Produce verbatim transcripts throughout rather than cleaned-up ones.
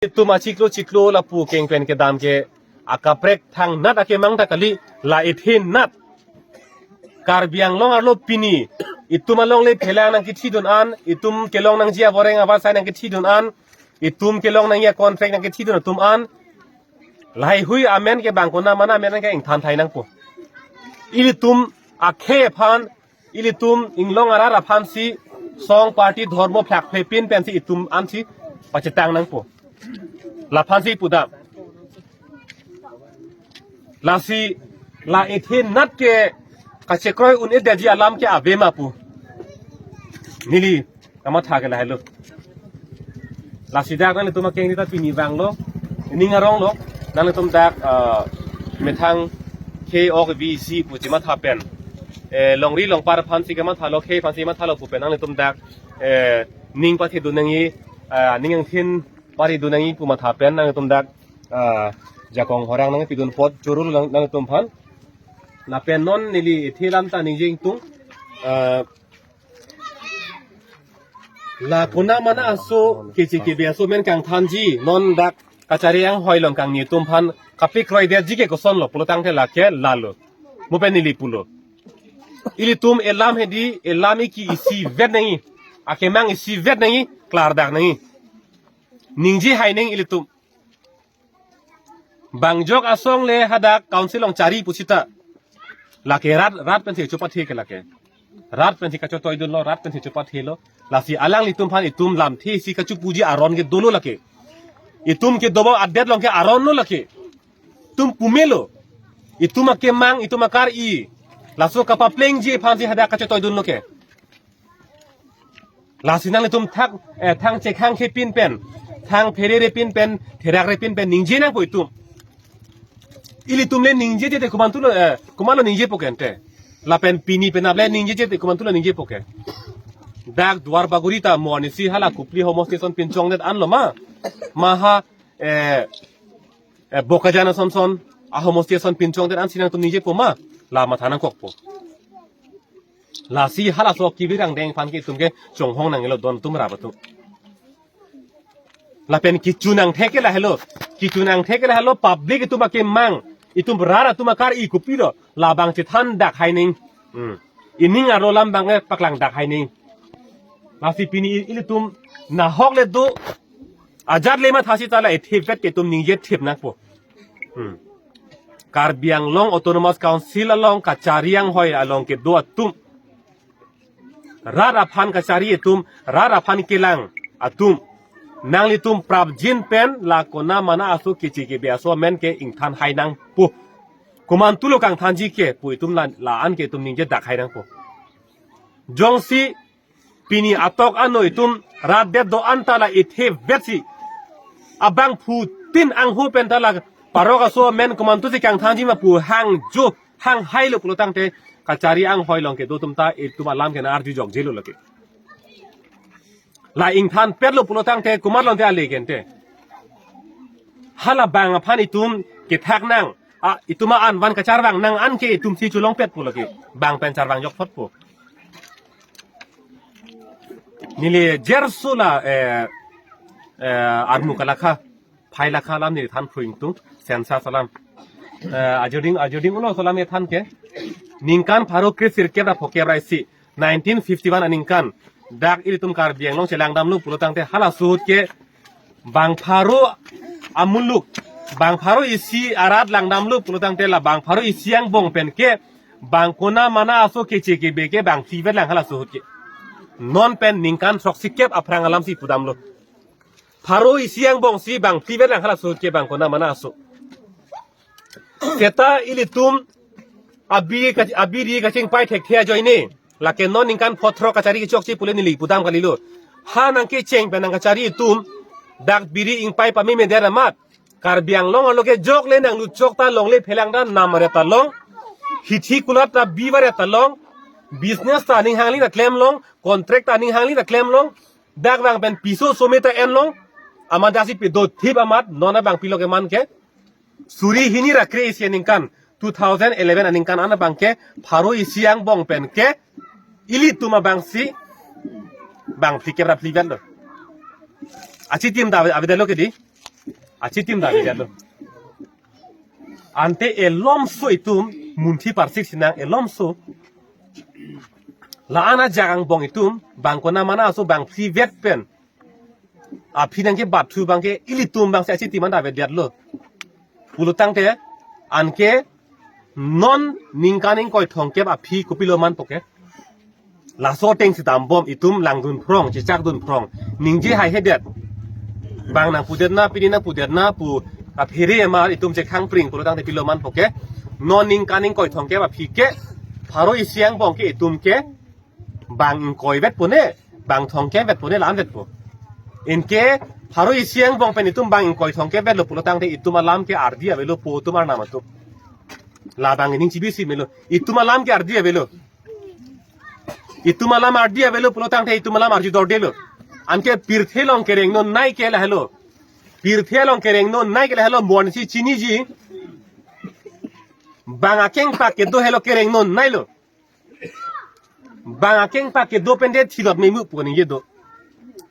Itum achiklo chiklo lapu keng pen kedam ke akaprek thangnat akemang ta kali, la ethenat. Karbi Anglong arlo pini itum alongle phelang nangkethidun an, itum kelong nangji aboreng abar sai nangkethidun an, itum kelong nangji a-contract nangkethidun atum an, lahai hui amen ke bang konat mana amen ke ingthan thai nangpo. Ilitum akhei aphan, ilitum inglong arat aphan si song party dhormo phlak phepin pen si itum an si pachetang nangpo. Laphan si pudam. Lasi la ethenat ke kachekroi un-edetji alam ke ave ma pu neli kamatha ke lahelo. Lasi dak nanglitum akeng ta pini vanglo, ning arong lo, nanglitum dak, ah, methang khei ok vi si pu chematha pen, eh, longri longpar aphan si kemathalo, khei aphan si mathalo pu pen nanglitum dak, eh, ning pathedun nangji, ah, ning angthin paridun nangji pu matha pen nanglitum dak, ah, jakong horang nangpidun apot chorolo nang, nanglitum aphan. Lapen non neli ethe lam ta ningje ingtung, ah, la konat mana aso keche kebe aso amen kangthanji, non dak kachari anghoi along kangni atum aphan kapekroidetji ke kosonlo pulotangte lake lalo. Mo pen neli pulo. Ilitum elam hedi, elam iki isivet nangji, akemang isivet nangji, klardak nangji. Ningje hai nangji ilitum. Bang jok asong le hadak council along chari pusita. Lake rat, rat pensi chopathe ke lake. Rat pensi kachotoidunlo, rat pensi chopathelo. Lasi alanglitum aphan itum lamthe si kachopuji aron ke dolo lake. Itum ke dobom adet along ke aron lo lake. Itum pumelo. Itum akemang, itum akar-i. Laso kapaplengji aphan si hadak kachotoidunlo ke. Lasi nanglitum thak, eh, thang chekhang khepin pen, thang phererepin pen, therak repin pen ningje nangpo itum. Ilitum le ningjeje te komantulo, eh, komanlo ningjepo ke ante. Lapen pini penap le ningjeje te komantulo ningjepo ke. Dak Duar Bagori ta mo anisi hala Kopili homosti ason pinchongdet anlo ma. Maha, eh, eh, Bokajan ason son, ahomosti ason pinchongdet ansi nangtum ningjepo ma. La matha nangkokpo. Lasi halaso kibirang deng aphan ke itum ke chonghong nanglo don atum rap atum. Lapen kichun angthek ke lahelo. Kichun angthek ke lahelo public itum akemang. Itum rat atum akar-i kopilo. Labang chethandak hai nangji. Hmm. Ining arlo lam abang ke paklangdak hai nangji. Lasi pini ilitum nahok le do. Ajat le mathasi ta la ethepet ke itum ningje thep nangpo. Hmm. Karbi Anglong Autonomous Council along kachari anghoi along kedo atum. Rat aphan kachari atum, rat aphan kelang atum. Nanglitum prapjin pen la konat mana aso keche kebe aso amen ke ingthan hai nangpo. Komantulo kangthanji ke pu itum la, la-an ke itum ningjedak hai nangpo. Jongsi pini atok ano itum rat det do-an ta la ethepet si. Abangphutin angho pen ta la parok aso amen komantusi kangthanji ma pu hangjo hang hailo pulotangte kachari anghoi along kedo atum ta itum alam ke nang-arju jokjelo lake. La ingthanpetlo pulotangte komat longte ale ke ante. Hala bang aphan itum kethak nang. A, itum a-an van kacharvang nang an ke itum si cholongpetpo lake. Bang pen charvang jok photpo. Neli jerso la, eh, eh, armu kalakha, phai lakha alam neli than phruing tung, census alam. Eh, ajoding, ajoding ulo alam ethan ke. Ningkan pharo kre sirkep ra phokep ra isi, nineteen fifty-one aningkan. Dak ilitum Karbi Anglong chelangdamlo pulotangte halaso ahut ke bang pharo amuluk, bang pharo isi arat langdamlo pulotangte la bang pharo isi angbong pen ke bang konat mana aso keche kebe ke bang phli vetlang halaso ahut ke. Non pen ningkan throksikep aphrang alam si pudamlo. Pharo isi angbong si bang phli vetlang halaso ahut ke bang konat mana aso. Seta ilitum abiri ka, abiri kachingpai thekthe ajoine. Lake non ningkan pho throk kachari kechokche pule neli pudam kalilo. Ha nangkecheng pen nangkachari atum dak biri ingpai pameme der amat. Karbi Anglong arlo ke jok le nanglut chok ta longle phelang ta nam aret ta long. Hithi kulat ta bi varet ta long. Business ta aning hangli ta klem long. Contract ta aning hangli ta klem long. Dak bang pen piso some ta en long. Amat dak si pedo thip amat non abang pilo ke man ke. Suri hini ra kre isi aningkan, two thousand eleven aningkan an abang ke pharo isi angbong pen ke ilitum abang si bang phlikep ra phli vetlo. Achitim ta avedetlo ke di. achitim dam-i detlo. Ante elomso itum munthi parsik sinang elomso. La-an ajak angbong itum bang konat mana aso bang phli vet pen aphi nangkebat thu abangke ilitum abangsi achitim an dam-i detlo. Pulotangte anke non ningkan ingkoi thomkep aphi kopilo manpo ke. Laso atengsi dambom itum langdun phrong, chechakdun phrong. Ningje haihedet. Bang nangpudetna, pini nangpudetna pu kaphere amar itum chekhang pring pulotangte pilo manpo ke. Non ningkan ingkoi thomkep aphi ke pharo isi angbong ke itum ke bang ingkoi vetpo ne, bang thomkep vetpo ne, la-an vetpo. Anke pharo isi angbong pen itum bang ingkoi thomkep vetlo pulotangte itum alam ke ardi avelo po atum arnam atum. Labang ining chibisi melo. Itum alam ke ardi avelo. Itum alam ardi avelo pulotangte itum alam arju dordelo. Anke pirthe along kereng non nai ke lahelo. Pirthe along kereng non nai ke lahelo, bonsi chiniji. Bang akengpak kedo helo kereng non nailo. Bang akengpak kedo pente thilot memu pu ningje do.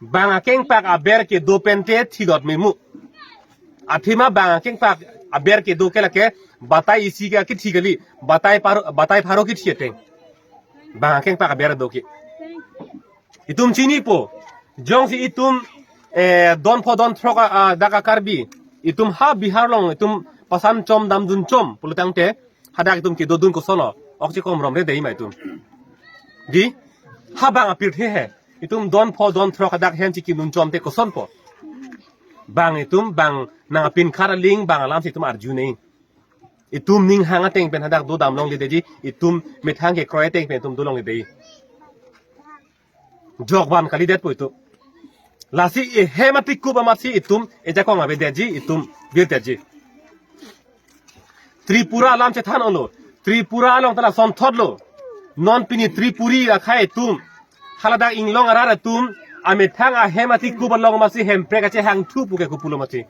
Bang akengpak aber kedo pente thilot memu. Athema bang akengpak aber kedo ke lake batai isi ke kithi kali, batai pharo, batai pharo kithi ateng. Bang akengpak aber do ke. Itum chinipo. Jongsi itum, eh, don pho don throk a, a, dak akarbi. Itum ha Bihar along itum pasan chom damdun chom pulotangte hadak itum kedodun kosonlo. Ok chekomromre dei ma itum. Di? Ha bang apirthe he. Itum don pho don throk hadak hen chikimdun chomte kosonpo. Bang itum bang nangpinkhat aling bang alamsi itum arju nei. Itum ning hang ateng pen hadak dodam longledetji, itum methang kekroi ateng pen itum dolongledetji. Jokvan kalidetpo itum. Lasi ehem atikup amatsi itum ejakong avedetji, itum virdetji. Tripura alam chethan-olo. Tripura along ta lasonthotlo. Non pini Tripuri akhei atum, haladak inglong arat atum, amethang ahem atikup along amatsi Hemprek kachehangthu pu ke kopulo amatsi.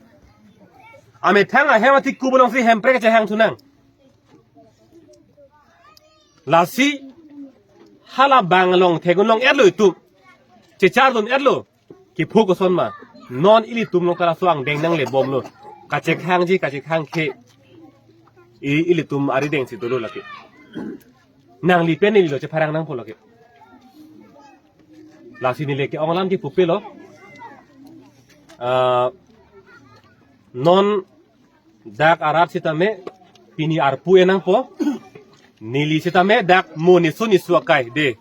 Amethang ahem atikup alongsi Hemprek kachehangthunang. Lasi hala bang along theklong etlo itum. Chechardun etlo. Kiphu koson ma. Non ilitum along ta laso angdeng nanglebomlo. Kachekhangji kachekhangkhe. I ilitum aridengsi dolo lake. Nangli pen nelilo chepharang nangpo lake. Lasi neli ke-ong alam kipupelo. Ah, non dak arat sitame pini arpu enangpo. Neli sitame dak mo nisu nisu akai de.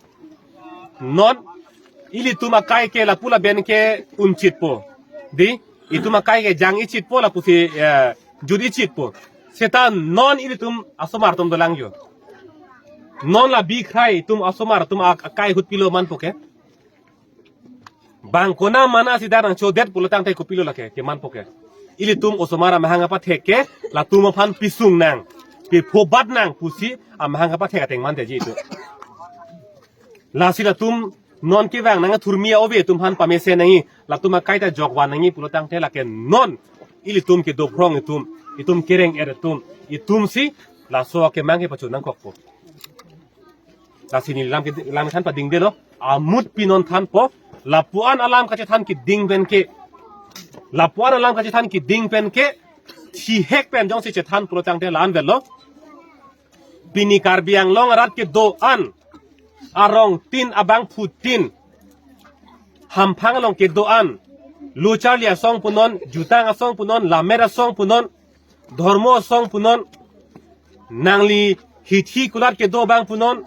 Non ilitum akai ke lapu laben ke unchitpo. Di, itum akai ke jang-ichitpo lapusi, eh, jut-ichitpo. Seta non ilitum asomar atum dolang jo. Non la bikhrai itum asomar atum ak-, akai ahut pilo manpo ke. Bang konat mana si dar nangchodet pulotangte kopilo lake, kemanpo ke. Ilitum osomar amahang apathek ke, latum aphan pisung nang, piphobat nang pusi amahang apathek ateng mandetji itum. Lasi latum non kevang nang thurmi ove atum aphan pamesen nangji, latum akai ta jokvan nangji pulotangte lake non ilitum kedo phrong itum, itum kereng er itum, itumsi laso akemang kepachun nangkokpo. Lasi neli lam ke, lam than padingdelo. Amut pinon thanpo. Lapu-an alam kachethan keding pen ke. Lapu-an alam kachethan keding pen ke. Thihek pen jongsi chethan pulotangte la-an vetlo. Pini Karbi Anglong arat kedo-an. Arongtin abangphutin. Hamphang along kedo-an. Lo charli asong punon, jutang asong punon, lammet asong punon. Dhormo asong punon, nangli hithi kulat kedo abang punon,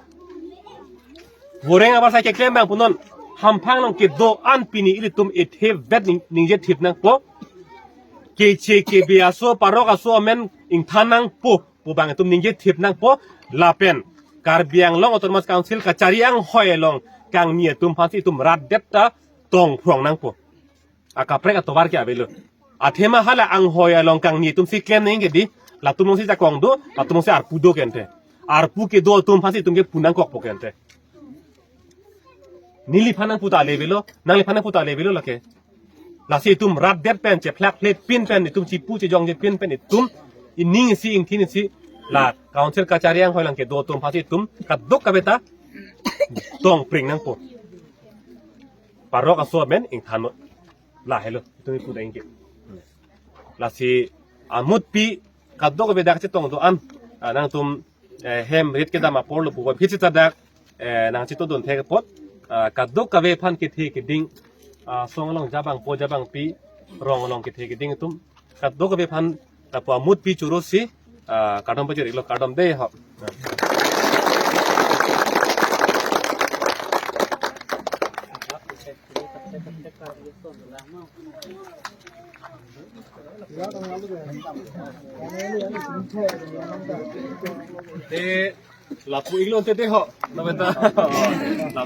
voreng abarsai keklem abang punon, hamphang along kedo-an pini ilitum ethe vet ning-, ningje thip nangpo. Keche kebe aso, parok aso amen ingthan nangpo pu abang itum ningje thip nangpo. Lapen Karbi Anglong Autonomous Council kachari anghoi along kangni atum aphansi itum rat det ta tong phrong nangpo. Akaprek atovar ke avelo. Athema hala anghoi along kangni atumsi klem nangji ke di, latum alongsi jakong do, latum alongsi arpu do ke ante. Arpu kedo atum aphansi itum ke pu nangkokpo ke ante. Neliphan nangpu ta le avelo, nangliphan nangpu ta le avelo lake. Lasi itum rat det pen, chephlak phlet pin pen, itum chipu chejongje pin pen, itum ining isi ingthin isi la council kachari anghoi along kedo atum aphansi itum kadokave ta tong pring nangpo. Parok aso amen ingthan non. Lahelo, itum ipu dai ke. Lasi amutpi kadokave dak chetong do-an, ah, nangtum, eh, hem rit kedam apor lo puvoiphit seta dak, eh, nangchetongdun thek apot, ah, kadokave aphan kethe keding, ah, song along jabang po jabangpi, rong along kethe keding atum kadokave aphan, ah, pu amutpi choro si, ah, kardom pajir-iklo, kardom dei ho. Te lapu-iklo te te ho. Na beta. La